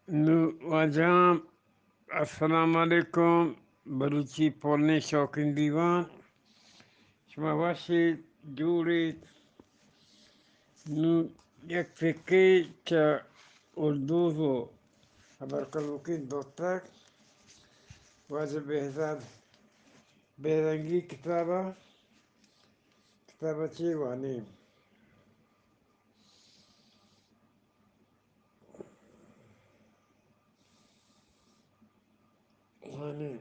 نوں واجہاں، السلام علیکم، بلوچی پورنیں شوقین دیوان، شما وش ایت، جوڑ ایت؟ نوں یک پکے چہ الدوز و ہبر کلوکیں دوتک واجہ بہزاد بہرنگی کتاب ءَ، کتاب ءَ چے وانیں؟ وانیں۔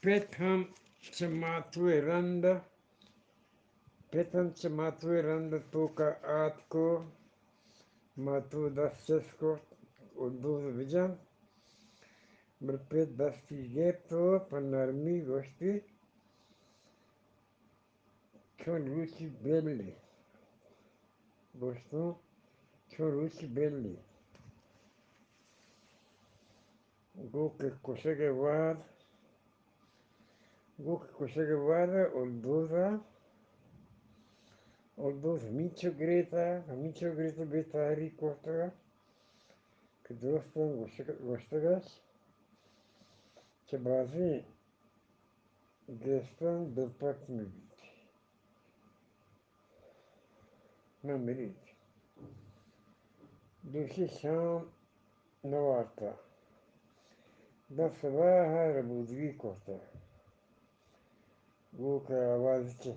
پت ہم چہ ماتو ءِ رند ءَ، پت ہم چہ ماتو ءِ رند ءَ توک ءَ آتک و ماتو دست چست کت و دوز بجنت، بلے پت دستی گپت و پہ نرمی گوشتی، چون روچی بلی۔ گوشتوں، چون روچی بلی۔ گوں کہ کشگ ءِ وہد، گوں کہ کشگ ءِ وہد ءَ الدوز ءَ، الدوز ہمینچو گریت ءَ، ہمینچو گریت ءَ بے تحریک کرتگ ءَ کہ درستاں گوشتگ، گوشتگ اش کہ بازیں گیستان دلپرت مہ بیت، مہ مریت۔ دوشی شام نہ وارتہ، داں سباہ ءَ ربودگی کرتہ۔ گوں کہ آواز چہ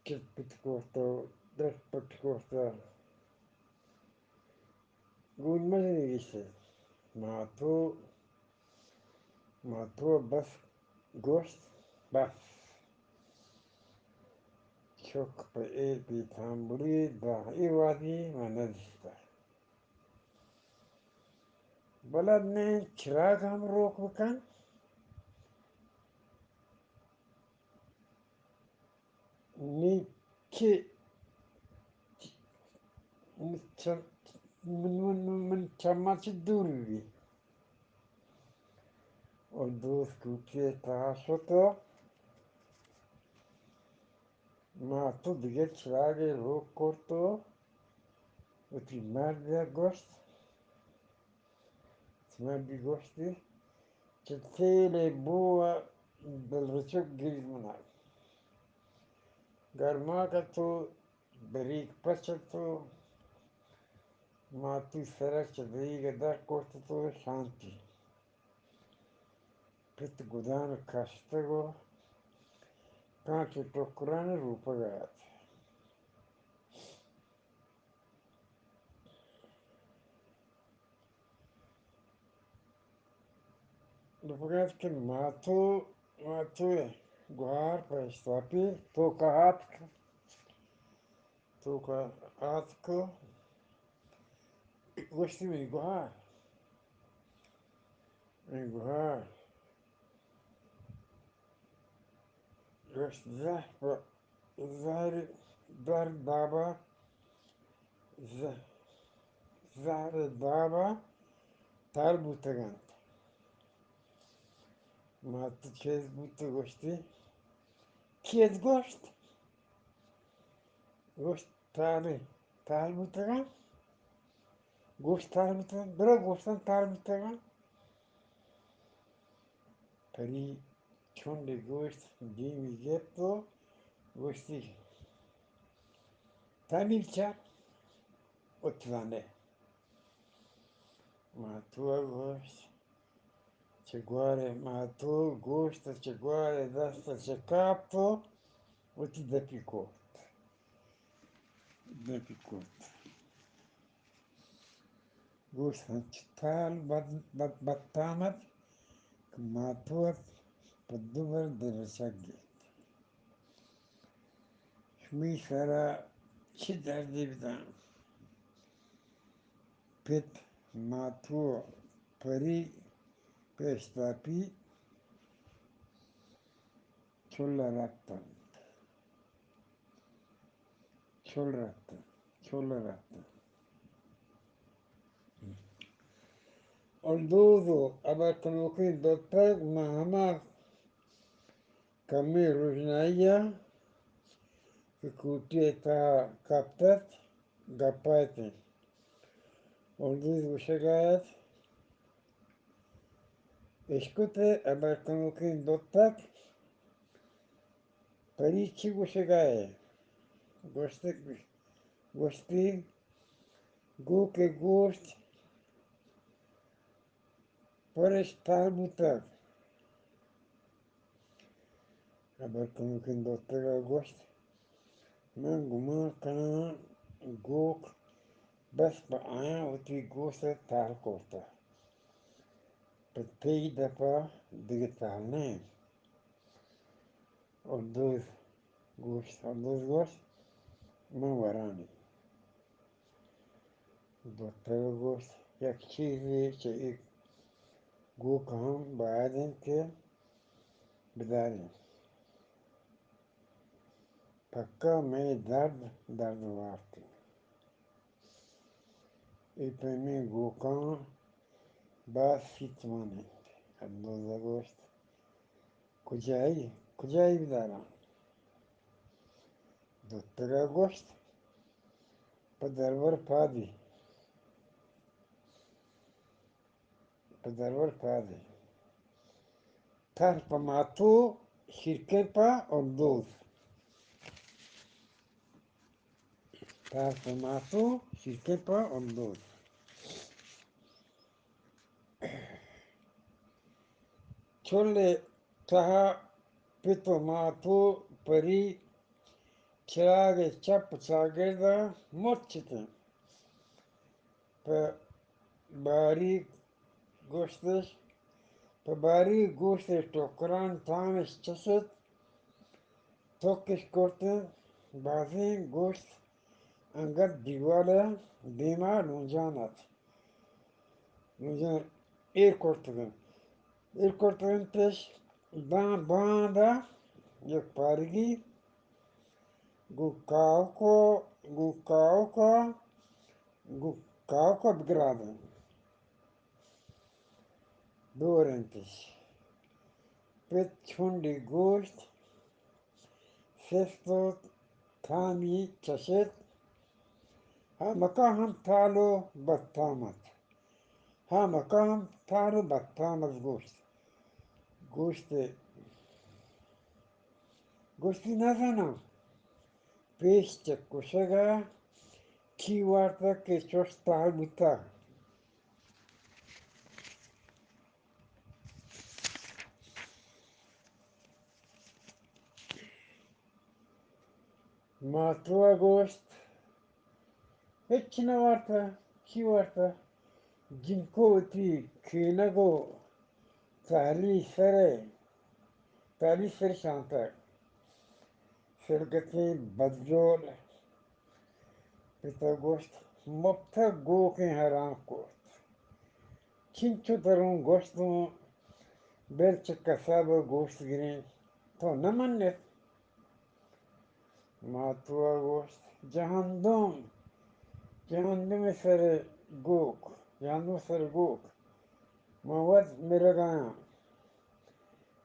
چت پت کرتہ، دست پٹ کرتہ۔ گون مزنی گیشتر۔ ماتو، ماتو بس گوشت، بس۔ چک پہ اے پیتامبری داں اے وادی من نہ دیستہ۔ بلد نہ انت چراگ ہم روک بکن۔ نی کہ من چم، من، من، من چماں چہ دور بی۔ و دوست کوٹی تہا شت و ماتو دگہ چراگے روک کرت و وتی مرد ءَ گوشت، شما بی گوشتی کہ تیل ءِ بو ءَ دلرچک گریت منا۔ گرماگ ءَ تو بریک پچ ات و ماتی سر ءَ چہ دریگ ءَ در کرت ات و شانتی۔ پت گدان کشتگ و کانچ و ٹکرانی روپگ ءَ ات۔ روپگ ءَ ات کہ ماتو، ماتو ءِ گوہار پہ اشتاپی توک ءَ آتک، توک ءَ آتک و گوشتی، منی گوہار، منی گوہار۔ گوشت، زہر پہ، زہر در دابا، زہ-، زہر دابا تر بوتگ انت۔ مات چیز بوت، گوشتی، کیت گوشت؟ گوشت، تالے، تال بوتگاں، گوشت تال بوتگاں، درو گوشتاں تال بوتگاں۔ پری چنڈے گوشت، دیمی گپت و گوشتی، تعمیر چار اتلانے۔ ماتو گوشت، چہ گوارے ماتو گوشت، چہ گوارے دست چہ کاپت و وتی دپی کرت۔ دپی کرت۔ گوشت، انچو تال بد، بد، بد تام ات کہ ماتو ات پہ دو بر درچک گپت۔ شمی سرا چی دردے بداں؟ پت، ماتو، پری، پیشتاپی، چل رپتنت۔ چل رپتنت۔ چل رپتنت۔ الدوز ءُ ھبر کنوکیں دوتک ماں ھما کمیں روژنائی ءَ کہ کوٹی ءِ تہا کپت اَت، گپ ءَ اَت اَنت۔ الدوز گوشگ ءَ اَت، اشکت ئے ھبر کنوکیں دوتک، پری چی گوشگ ءَ ئے؟ گوشت، گوشتی، گوک ءِ گوشت پرش تر بوتگ۔ ھبر کنوکیں دوتک ءَ گوشت، من گمان کناں گوک بس پہ آیاں وتی گوشت ءَ تہل کرتہ، پہ تئی دپ ءَ دگہ تہل نہ اِنت۔ الدوز گوشت، الدوز گوشت، من ورانی۔ دوتک ءَ گوشت، یک چیزے چہ اے گوک ءَ ھم باید اِنت کہ بداریں۔ پکا مئے درد، درد وارت اِنت۔ اے پیمیں گوکاں باز سیت مان اَنت۔ الدوز ءَ گوشت، کجائی، کجائی بداراں؟ دوتک ءَ گوشت، پہ درور پادی، پہ درور پادی۔ تہل پہ ماتو، شیرکن پہ الدوز۔ تہل پہ ماتو، شیرکن پہ الدوز۔ چل ءِ تہا پت ءُ مات ءُ پری چراگ ءِ چپ ءُ چاگرد ءَ مچ اَت اَنت۔ پہ باریگ گوشتش، پہ باریگ گوشت ءِ ٹکرانی تامش چست، تکش کرت اَنت، بازیں گوشت انگت دیوال ءِ دیما لونجان اَت۔ لونجان ایر کرتگ اَنت۔ ایر کرتگ اَنتش داں باندا یک پارگی گوں کاوکو، گوں کاوکو، گوں کاوکو بگرادن دور اَنتش۔ پت چنڈی گوشت، سست ءُ تامی چشت، ھمکا ھم تال ءُ بتام اَت۔ ھمکا ھم تال ءُ بتام اَت گوشت۔ گوشت، گوشتی نزاناں پیش چہ کشگ ءَ کی وارتگ کہ چوش تال بوتگ۔ ماتو ءَ گوشت، ھچ نہ وارتہ، چی وارتہ؟ جنکو وتی کینگ ءُ تہلی سر ءَ، تہلی سر شانتگ۔ سرگتیں بدجول۔ پت ءَ گوشت، مپت ءَ گوکیں حرام کرت۔ چنچو درون گوشت اوں، بل چہ کساب ءَ گوشت گریں، تو نہ منت؟ ماتو ءَ گوشت، جہندم، جہندم ءِ سر ءَ گوک، جہندم ءِ سر ءَ گوک، من وت مرگ ءَ آں۔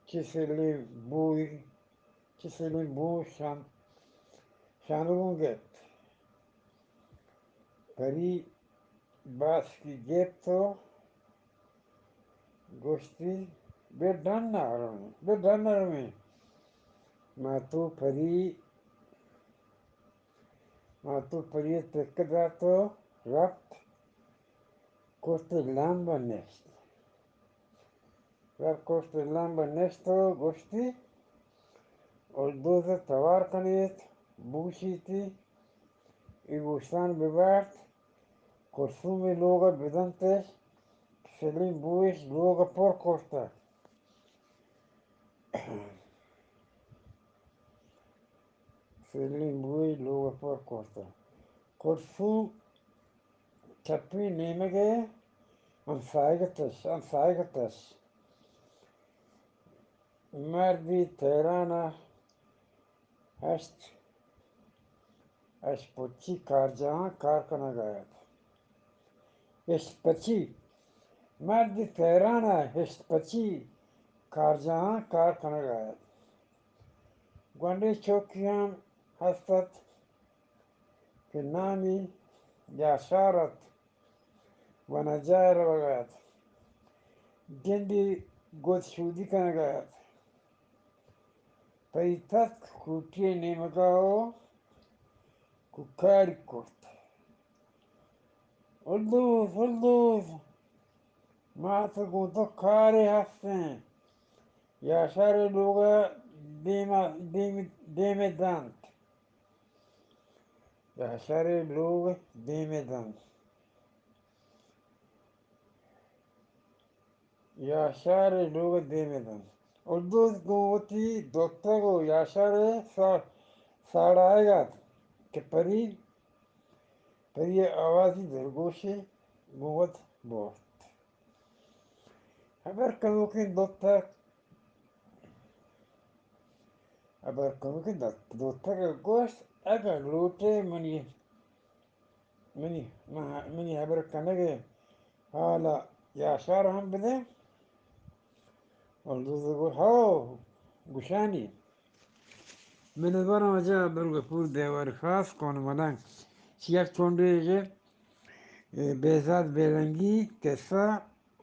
چہ سلیں بوئی، چہ سلیں بوئی شان، شانگوں گپت۔ پری باسکی گپت ءُ گوشتی، بے ڈن ءَ رویں، بے ڈن ءَ رویں۔ ماتو پری، ماتو پری ءَ ٹک دات ءُ رپت، کرت لمب ءَ نشت۔ رپت کرت لمب ءَ نشت ءُ گوشتی، الدوز ءَ توار کنیت، بوشیتی، اے گوشتان ببارت، کلثوم ءِ لوگ ءَ بدنتش، سلیں بوئیش لوگ ءَ پر کرتہ۔ سلیں بوئیش لوگ ءَ پر کرتہ۔ کلثوم چپی نیمگ ءَ ہمساہگ اتش، ہمساہگ اتش۔ مردی تہران ءَ ہشت، ہشت پچی کارجاہاں کار کنگ ءَ ات۔ ہشت پچی، مردے تہران ءَ ہشت پچی کارجاہاں کار کنگ ءَ ات۔ گونڈیں چکے ہم ہست ات کہ نامی یاشار ات، ونجاہ ءَ روگ ءَ ات۔ گندی گد شودی کنگ ءَ ات۔ پہ تتک کوٹی ءِ نیمگ ءَ ءُ کوکاری کرت۔ الدوز، الدوز، ما تو گوں تو کارے ہستیں۔ یاشار ءِ لوگ ءَ دیم ءَ، دیم، دیم ءَ دنت۔ یاشار ءِ لوگ ءَ دیم ءَ دنت۔ یاشار ءِ لوگ ءَ دیم ءَ دنت۔ الدوز گوں وتی دوتک ءُ یاشار ءِ سا-، ساڑایگ ءَ ات کہ پری، پری ءِ آوازی دلگوشے گوں وت برت۔ ہبر کنوکیں دوتک، ہبر کنوکیں دوت-، دوتک ءَ گوشت، اگاں لوٹے منی منی، من-، منی ہبر کنگ ءِ حال ءَ یاشار ہم بدے۔ الدوز ءَ گوشت، ہو، گوشانی۔ منتوار آں واجہ عبدالغفور دیوار خاص کون ملنگ۔ چہ یک چنڈے، اے، بہزاد بیلنگی قصہ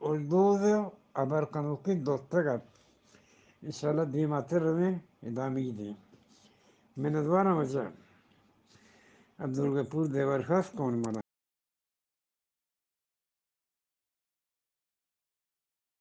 الدوز ءِ ہبر کنوکیں دوتک ات۔ انشاءاللہ دیماتر رویں، ادامگی دیں۔ منتوار آں واجہ عبدالغفور دیوار خاص کون ملنگ۔